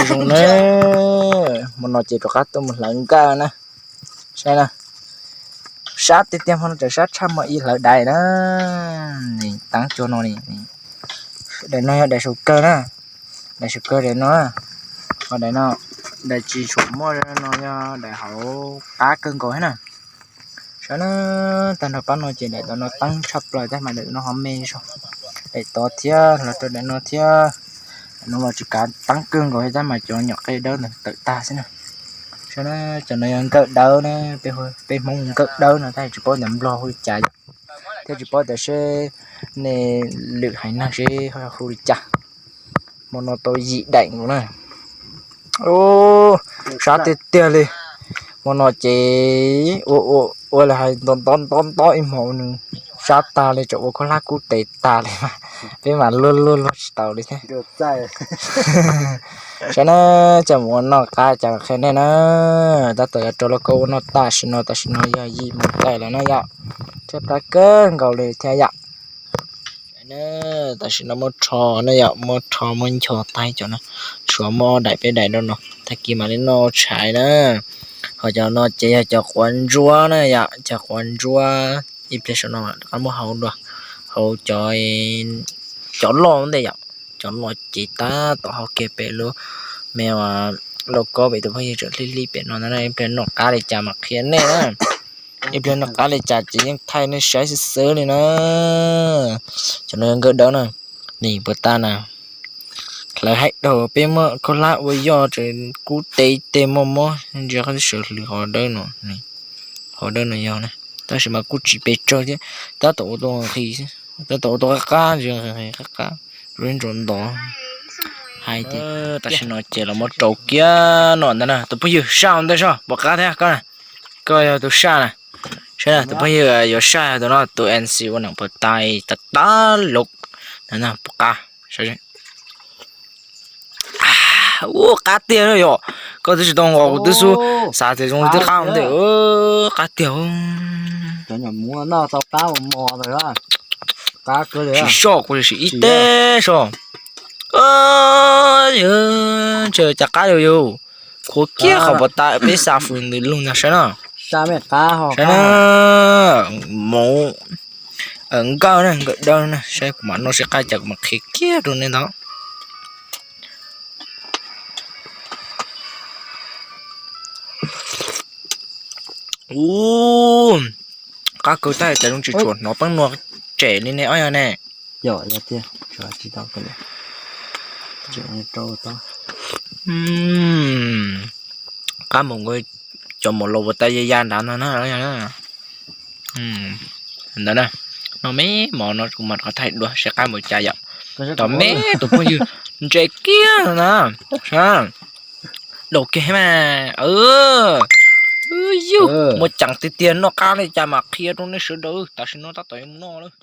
Zoo na, hmo no ces rov qab tuaj mus hlawv nkawj na. Saib na, sab tiag tiag, hmo no tseem sab tshaj hmo ib hlawv dais na. Nws teeb cua no, dais no yog dais saum kawg na, dais saum kawg dais no, ho dais no, dais tsis tshua muaj no yog dais hauv qab kawg nkaus thiab na. Saib na, tag nrho pab no ces daim tod no teeb tshaj plaws tab mas daim no ho me zog. Daim tod thiab los rau daim no thiab, daim no los tsis kav teeb kawg nkaus tab mas cov nyuam qe dawb ntawd tawm tag xwb na. Saib na, cov no yog nkawj dawb na, peb Hmoob nkawj dawb no tab tsis paub tias Nplog hu li cas yom, thiab tsis paub tias seb nej lwm haiv neeg seb hu li cas. Hmo no tau yim daim nkaus na. Sab tiag tiag li. Hmo no ces ua ua ua li hais nto nto nto nto ib hmos nws sab tag li, tsam ua khaub hlab kub tes tag li mas peb mas luag luag luag tsis taus li thiab. Saib na, coj mus ua noj qab cas qhia nej na. Tab tom yuav rau lauj kaub ua noj tam sim no, tam sim no yog yim moos taig lawm na yom, thiab qab kawg nkaus li thiab yom. Na, tam sim no muab rho na yom, muab rho muab ncho tag cov no, tshuav muaj ob daim peb daim rau no, tag kis mam li noj tshais na. Ho cov no ces yog cov quav ntsuab na yom, cov quav ntsuab ib pliag saum no rov qab muab hau dua, hau cov, cov loj ntej yom, cov loj ces tab tom hau kiag pem lub me lauj kaub pem tus phooj ywg tseem hlib hlib pem no ntag na, ib pliag noj qab li cas mam qhia nej na. Ib pliag noj qab li cas ces yeej thaij nej saib xwb xwb li na. Cov no yog nkawj dawb na, nim puas tas na. Hlawv haib dhau, peb muab khaub hlab ua yoj tseem kub tes tes mos mos, ntsia qhov twb sawv hlwv qhov dawb no, qhov dawb no yog na, tab sis mas kuj tsis pes tsawg thiab, tab tom ua tau nqhis, tab tom ua tau qab qab, ntsia nqhis qab qab, zoo ib ntsos ntov. Hais tias tam sim no ces los muab rau kiag no ntag na, tus phooj ywg saj ntawd soj puas qab thiab koj na, koj yog tus saj na, saib na tus phooj ywg yuav saj yog tus no, tus N C ua neeg puas tas, tas tas lawm, puas qab. Ua qab tiag yom, koj twb tsis tau nqos kuv twb xub xav tias zoo li twb qab ua ntej, qab tiag. Tsis soj kuv sim ib teg soj. Ntshe cas qab yus yus, qhuav kiag qhov puas tas peb xa fws ntws lug ntag saib na. Saib na, mov nkawj na, nkawj dawb na, saib kuv mam noj seb qab cas kuv mam qhia kiag rau nej ntag. Ub, qab kawg tag, cas zoo tsis tshua hnov peeb nua tsem li ne ob yog ne. Qab mus nkaus cov mov los ua tas ya ya nrad no na. Ntawd na, no me mov no kuv mam rov thaij dua seb qab mus cas yom. Tom me tus phooj ywg ntse kiag no na. Dau kiag mas, yus muaj ceem tiag tiag, noj qab li cas mam qhia rau nej sawv daws, tam sim no tab tom yuav mus noj lawm.